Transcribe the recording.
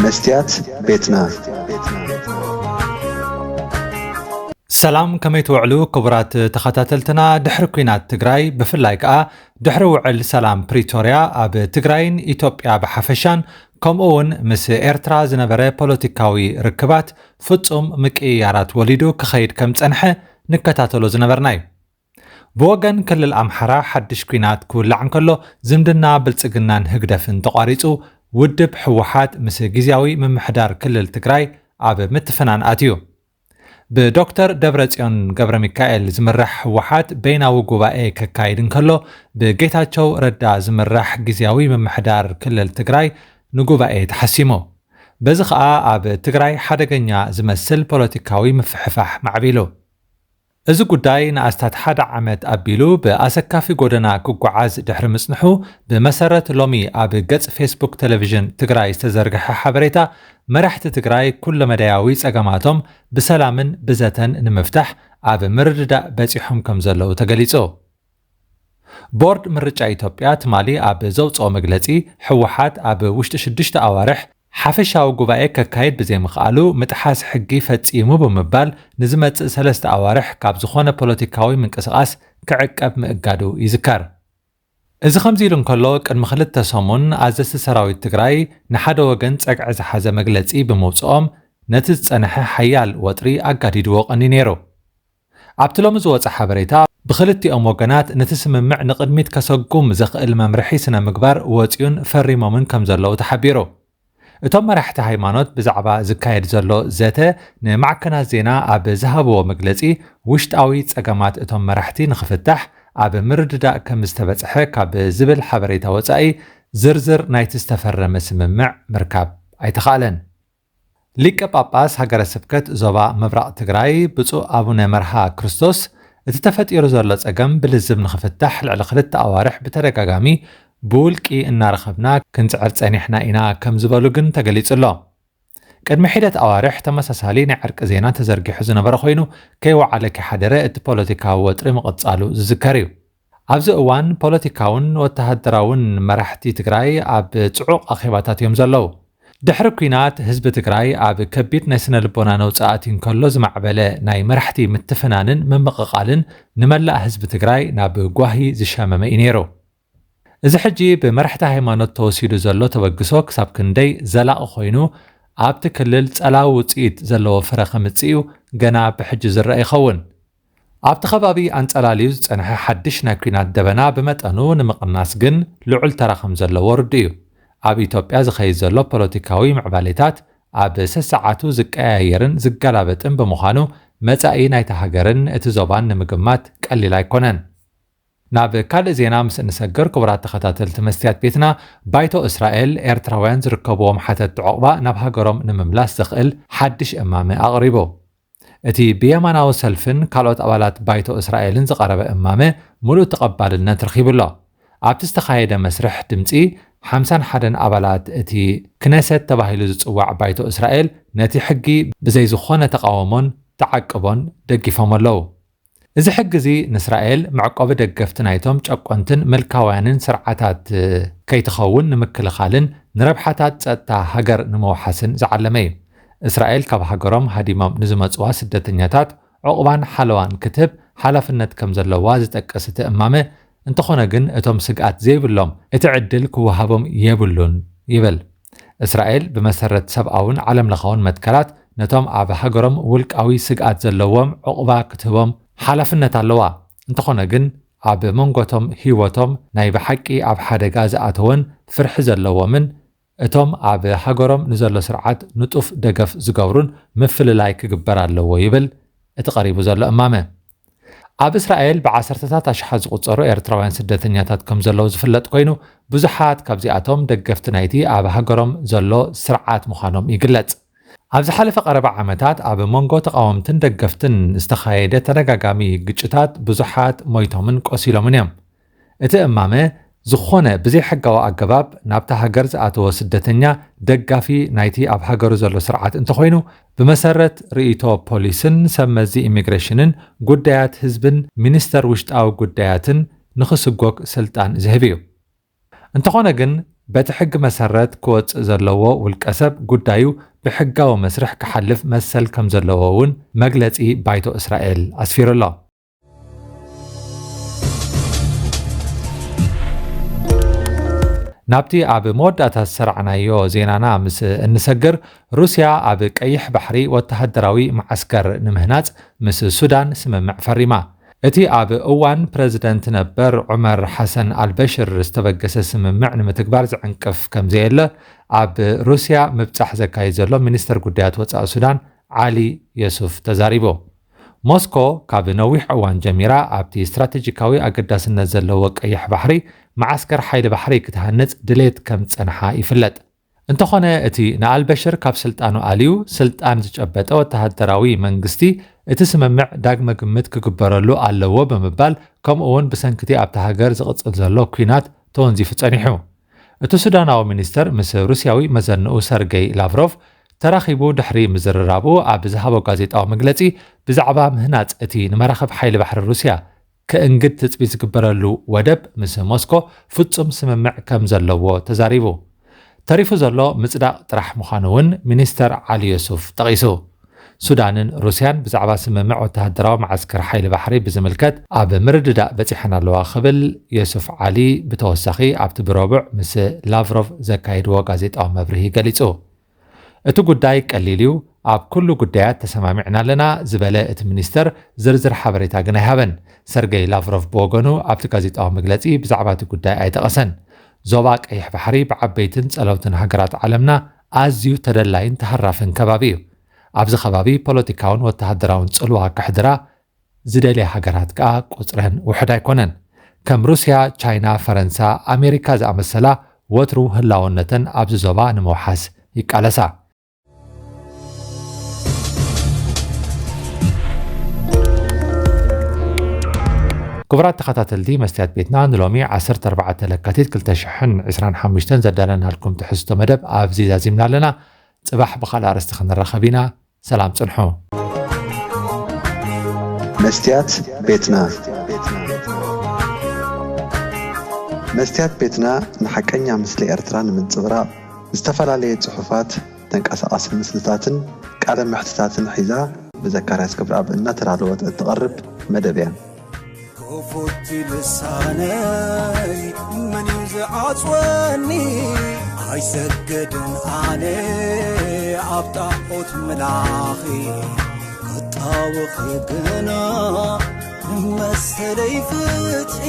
መስትያት ቤትና። ሰላም፣ ከመይ ትውዕሉ ክቡራት ተኸታተልትና? ድሕሪ ኲናት ትግራይ፣ ብፍላይ ከኣ ድሕሪ ውዕል ሰላም ፕሪቶርያ፣ ኣብ ትግራይን ኢትዮጵያ ብሓፈሻን ከምኡ እውን ምስ ኤርትራ ዝነበረ ፖለቲካዊ ርክባት ፍጹም ምቅይያራት ወሊዱ ክኸይድ ከም ዝጸንሐ ንከታተሎ ዝነበርና እዩ። ብወገን ክልል ኣምሓራ ሓድሽ ኲናት ክውላዕ እንከሎ፣ ዝምድና ብልጽግናን ህግደፍን ተቋሪጹ፣ ውድብ ህወሓት ምስ ግዝያዊ ምምሕዳር ክልል ትግራይ ኣብ ምትፍናን ኣትዩ። ብዶክተር ደብረጽዮን ገብረ ሚካኤል ዝምራሕ ህወሓት በይናዊ ጉባኤ ከካይድ እንከሎ፣ ብጌታቸው ረዳ ዝምራሕ ግዝያዊ ምምሕዳር ክልል ትግራይ ንጉባኤ ተሓሲሙ። በዚ ኸኣ ኣብ ትግራይ ሓደገኛ ዝመስል ፖለቲካዊ ምፍሕፋሕ ማዕቢሉ። እዚ ጉዳይ ንኣስታት ሓደ ዓመት ኣቢሉ ብኣሰካፊ ጎደና ክጓዓዝ ድሕሪ ምጽንሑ፣ ብመሰረት ሎሚ ኣብ ገጽ ፌስቡክ ቴሌቪዥን ትግራይ ዝተዘርግሐ ሓበሬታ፣ መራሕቲ ትግራይ ኩለመዳያዊ ጸገማቶም ብሰላምን ብዘተን ንምፍታሕ ኣብ ምርድዳእ በጺሖም ከም ዘለዉ ተገሊጹ። ቦርድ ምርጫ ኢትዮጵያ ትማሊ ኣብ ዘውፅኦ መግለፂ፣ ህወሓት ኣብ ውሽጢ ሽዱሽተ ኣዋርሕ ሓፈሻዊ ጉባኤ ከካይድ ብዘይምኽኣሉ ምጥሓስ ሕጊ ፈፂሙ ብምባል፣ ንዝመፅእ ሰለስተ ኣዋርሕ ካብ ዝኾነ ፖለቲካዊ ምንቅስቓስ ክዕቀብ ምእጋዱ ይዝከር። እዚ ከምዚ ኢሉ እንከሎ፣ ቅድሚ ክልተ ሰሙን ኣዘዝቲ ሰራዊት ትግራይ ንሓደ ወገን ጸግዒ ዝሓዘ መግለጺ ብምውጽኦም፣ ነቲ ዝጸንሐ ሓያል ወጥሪ ኣጋዲድዎ ቀንዩ ነይሩ። ኣብቲ ሎሚ ዝወጸ ሓበሬታ፣ ብክልቲኦም ወገናት ነቲ ስምምዕ ንቕድሚት ከሰጉም ዘኽእል መምርሒ ስነ ምግባር ወጺኡን ፈሪሞምን ከም ዘለዉ ተሓቢሩ። እቶም መራሕቲ ሃይማኖት ብዛዕባ ዝካየድ ዘሎ ዘተ ንማዕከናት ዜና ኣብ ዝሃብዎ መግለጺ፣ ውሽጣዊ ጸገማት እቶም መራሕቲ ንኽፍታሕ ኣብ ምርድዳእ ከም ዝተበጽሐ ካብ ዝብል ሓበሬታ ወጻኢ፣ ዝርዝር ናይቲ ዝተፈረመ ስምምዕ ምርካብ ኣይተኻእለን። ሊቀ ጳጳስ ሃገረ ስብከት ዞባ ምብራቕ ትግራይ ብፁዕ ኣቡነ መርሃ ክርስቶስ፣ እቲ ተፈጢሩ ዘሎ ጸገም ብልዝብ ንኽፍታሕ ልዕሊ ክልተ ኣዋርሕ ብተደጋጋሚ ብውልቂ እናረኸብና ክንጽዕር ጸኒሕና ኢና ከም ዝበሉ ግን ተገሊጹ ኣሎ። ቅድሚ ሒደት ኣዋርሕ ተመሳሳሊ ናይ ዕርቂ ዜና ተዘርጊሑ ዝነበረ ኮይኑ፣ ከይወዓለ ከይሓደረ እቲ ፖለቲካዊ ወጥሪ ምቕጻሉ ዝዝከር እዩ። ኣብዚ እዋን ፖለቲካውን ወተሃደራውን መራሕቲ ትግራይ ኣብ ጽዑቕ ኣኼባታት እዮም ዘለዉ። ድሕሪ ኲናት ህዝቢ ትግራይ ኣብ ከቢድ ናይ ስነ ልቦና ነውጽኣት እንከሎ ዝማዕበለ ናይ መራሕቲ ምትፍናንን ምምቕቓልን ንመላእ ህዝቢ ትግራይ ናብ ጓሂ ዝሸመመ እዩ ነይሩ። እዚ ሕጂ ብመራሕቲ ሃይማኖት ተወሲዱ ዘሎ ተበግሶ ክሳብ ክንደይ ዘላቒ ኮይኑ ኣብቲ ክልል ጸላዊ ውጽኢት ዘለዎ ፍረ ከምጽእ እዩ ገና ብሕጂ ዝረአ ይኸውን። ኣብቲ ከባቢ ኣንጸላልዩ ዝጸንሐ ሓድሽ ናይ ኲናት ደበና ብመጠኑ ንምቕናስ ግን ልዑል ተራ ከም ዘለዎ ርዱእ እዩ። ኣብ ኢትዮጵያ ዝኸይድ ዘሎ ፖለቲካዊ ምዕባሌታት ኣብ ሰሰዓቱ ዝቀያየርን ዝገላበጥን ብምዃኑ፣ መጻኢ ናይታ ሃገርን እቲ ዞባን ንምግማት ቀሊል ኣይኮነን። ናብ ካልእ ዜና ምስ እንሰግር፣ ክቡራት ተኸታተልቲ መስትያት ቤትና፣ ባይቶ እስራኤል ኤርትራውያን ዝርከብዎም ሓተትቲ ዑቕባ ናብ ሃገሮም ንምምላስ ዘኽእል ሓድሽ እማመ ኣቕሪቡ። እቲ ብየማናዊ ሰልፍን ካልኦት ኣባላት ባይቶ እስራኤልን ዝቐረበ እማመ ምሉእ ተቐባልነት ረኺቡ ኣሎ። ኣብቲ ዝተኻየደ መስርሕ ድምጺ፣ ሓምሳን ሓደን ኣባላት እቲ ክነሰት ተባሂሉ ዝጽዋዕ ባይቶ እስራኤል ነቲ ሕጊ ብዘይ ዝኾነ ተቓውሞን ተዓቅቦን ደጊፎም ኣለዉ። እዚ ሕጊ እዚ ንእስራኤል መዕቆቢ ደገፍቲ ናይቶም ጨቆንትን ምልካውያንን ስርዓታት ከይትኸውን ንምክልኻልን ንረብሓታት ጸጥታ ሃገር ንምውሓስን ዝዓለመ እዩ። እስራኤል ካብ ሃገሮም ሃዲሞም ንዝመጽዋ ስደተኛታት ዑቕባን ሓለዋን ክትህብ ሓላፍነት ከም ዘለዋ ዝጠቅስ እቲ እማመ፣ እንተኾነ ግን እቶም ስግኣት ዘይብሎም እቲ ዕድል ክወሃቦም የብሉን ይብል። እስራኤል ብመሰረት ሰብኣውን ዓለምለኻውን መትከላት ነቶም ኣብ ሃገሮም ውልቃዊ ስግኣት ዘለዎም ዑቕባ ክትህቦም ሓላፍነት ኣለዋ። እንተኾነ ግን ኣብ መንጎቶም ህይወቶም ናይ ብሓቂ ኣብ ሓደጋ ዝኣተወን ፍርሒ ዘለዎምን እቶም ኣብ ሃገሮም ንዘሎ ስርዓት ንጡፍ ደገፍ ዝገብሩን ምፍልላይ ክግበር ኣለዎ ይብል እቲ ቀሪቡ ዘሎ እማመ። ኣብ እስራኤል ብዓሰርተታት ኣሽሓት ዝቑጸሩ ኤርትራውያን ስደተኛታት ከም ዘለዉ ዝፍለጥ ኮይኑ፣ ብዙሓት ካብዚኣቶም ደገፍቲ ናይቲ ኣብ ሃገሮም ዘሎ ስርዓት ምዃኖም ይግለጽ። ኣብ ዝሓለፈ ቀረባ ዓመታት ኣብ መንጎ ተቓወምትን ደገፍትን ዝተኻየደ ተደጋጋሚ ግጭታት ብዙሓት ሞይቶምን ቆሲሎምን እዮም። እቲ እማመ፣ ዝኾነ ብዘይሕጋዊ ኣገባብ ናብታ ሃገር ዝኣተወ ስደተኛ ደጋፊ ናይቲ ኣብ ሃገሩ ዘሎ ስርዓት እንተኾይኑ፣ ብመሰረት ርእይቶ ፖሊስን ሰብ መዚ ኢሚግሬሽንን ጉዳያት ህዝብን ሚኒስተር ውሽጣዊ ጉዳያትን ንኽስጎግ ስልጣን ዝህብ እዩ። እንተኾነ ግን፣ በቲ ሕጊ መሰረት ክወጽእ ዘለዎ ውልቀ ሰብ ጉዳዩ ብሕጋዊ መስርሕ ክሓልፍ መሰል ከም ዘለዎ እውን መግለጺ ባይቶ እስራኤል ኣስፊሩ ኣሎ። ናብቲ ኣብ መወዳእታ ዝሰራዕናዮ ዜናና ምስ እንሰግር፣ ሩስያ ኣብ ቀይሕ ባሕሪ ወተሃደራዊ መዓስከር ንምህናጽ ምስ ሱዳን ስምምዕ ፈሪማ። እቲ ኣብ እዋን ፕረዚደንት ነበር ዑመር ሓሰን ኣልበሽር ዝተበገሰ ስምምዕ ንምትግባር ዝዕንቅፍ ከም ዘየለ ኣብ ሩስያ ምብጻሕ ዘካይድ ዘሎ ሚኒስተር ጉዳያት ወጻኢ ሱዳን ዓሊ የሱፍ ተዛሪቡ። ሞስኮ ካብ ነዊሕ እዋን ጀሚራ ኣብቲ ስትራቴጂካዊ ኣገዳስነት ዘለዎ ቀይሕ ባሕሪ መዓስከር ሓይሊ ባሕሪ ክትሃንጽ ድሌት ከም ዝጸንሓ ይፍለጥ። እንተኾነ እቲ ንኣልበሽር ካብ ስልጣኑ ኣልዩ ስልጣን ዝጨበጠ ወተሃደራዊ መንግስቲ እቲ ስምምዕ ዳግመ ግምት ክግበረሉ ኣለዎ ብምባል ከምኡ እውን ብሰንክቲ ኣብታ ሃገር ዝቕጽል ዘሎ ኲናት ተወንዚፉ ጸኒሑ። እቲ ሱዳናዊ ሚኒስተር ምስ ሩስያዊ መዘንኡ ሰርገይ ላቭሮቭ ተራኺቡ ድሕሪ ምዝርራቡ ኣብ ዝሃቦ ጋዜጣዊ መግለጺ ብዛዕባ ምህናጽ እቲ ንመራኽብ ሓይሊ ባሕሪ ሩስያ ክእንግድ ትጽቢት ዝግበረሉ ወደብ ምስ ሞስኮ ፍጹም ስምምዕ ከም ዘለዎ ተዛሪቡ። ተሪፉ ዘሎ ምጽዳቕ ጥራሕ ምዃኑ እውን ሚኒስተር ዓሊ ዮሱፍ ጠቒሱ። ሱዳንን ሩስያን ብዛዕባ ስምምዕ ወተሃደራዊ መዓስከር ሓይሊ ባሕሪ ብዝምልከት ኣብ ምርድዳእ በጺሐን ኣለዋ ክብል ዮሱፍ ዓሊ ብተወሳኺ ኣብቲ ብረቡዕ ምስ ላቭሮቭ ዘካየድዎ ጋዜጣዊ መብርሂ ገሊጹ። እቲ ጉዳይ ቀሊል እዩ፣ ኣብ ኩሉ ጉዳያት ተሰማሚዕና ኣለና ዝበለ እቲ ሚኒስተር ዝርዝር ሓበሬታ ግን ኣይሃበን። ሰርገይ ላቭሮቭ ብወገኑ ኣብቲ ጋዜጣዊ መግለጺ ብዛዕባ እቲ ጉዳይ ኣይጠቐሰን። ዞባ ቀይሕ ባሕሪ ብዓበይትን ጸለውትን ሃገራት ዓለምና ኣዝዩ ተደላይን ተሃራፍን ከባቢ እዩ። ኣብዚ ከባቢ ፖለቲካውን ወተሃደራውን ጽልዋ ከሕድራ ዝደልያ ሃገራት ከኣ ቁጽረን ውሑድ ኣይኮነን። ከም ሩስያ፣ ቻይና፣ ፈረንሳ፣ ኣሜሪካ ዝኣመሰላ ወትሩ ህላውነተን ኣብዚ ዞባ ንምውሓስ ይቃለሳ። ክቡራት ተኸታተልቲ መስትያት ቤትና፣ ንሎሚ ዓሰርተ ኣርባዕተ ለካቲት ክልተ ሽሕን ዕስራን ሓሙሽተን ዘዳለናልኩም ትሕዝቶ መደብ ኣብዚ ዛዚምና ኣለና። ጽባሕ ብኻልእ ኣርእስቲ ክንራኸብ ኢና። ሰላም ጽንሑ። መስትያት ቤትና። መስትያት ቤትና ንሓቀኛ ምስሊ ኤርትራ ንምንጽብራቕ ዝተፈላለየ ጽሑፋት፣ ተንቀሳቓሲ ምስልታትን ቃለ መሕትታትን ሒዛ ብዘካርያስ ክብረኣብ እናተዳለወት እትቐርብ መደብ እያ። ክፉት ልሳነይ መን እዩ ዝዓጽወኒ? ኣይሰግድን ኣነ ኣብ ጣዖት ምላኺ፣ ክጣወኺ ግና ንመሰለይ ፍትሒ።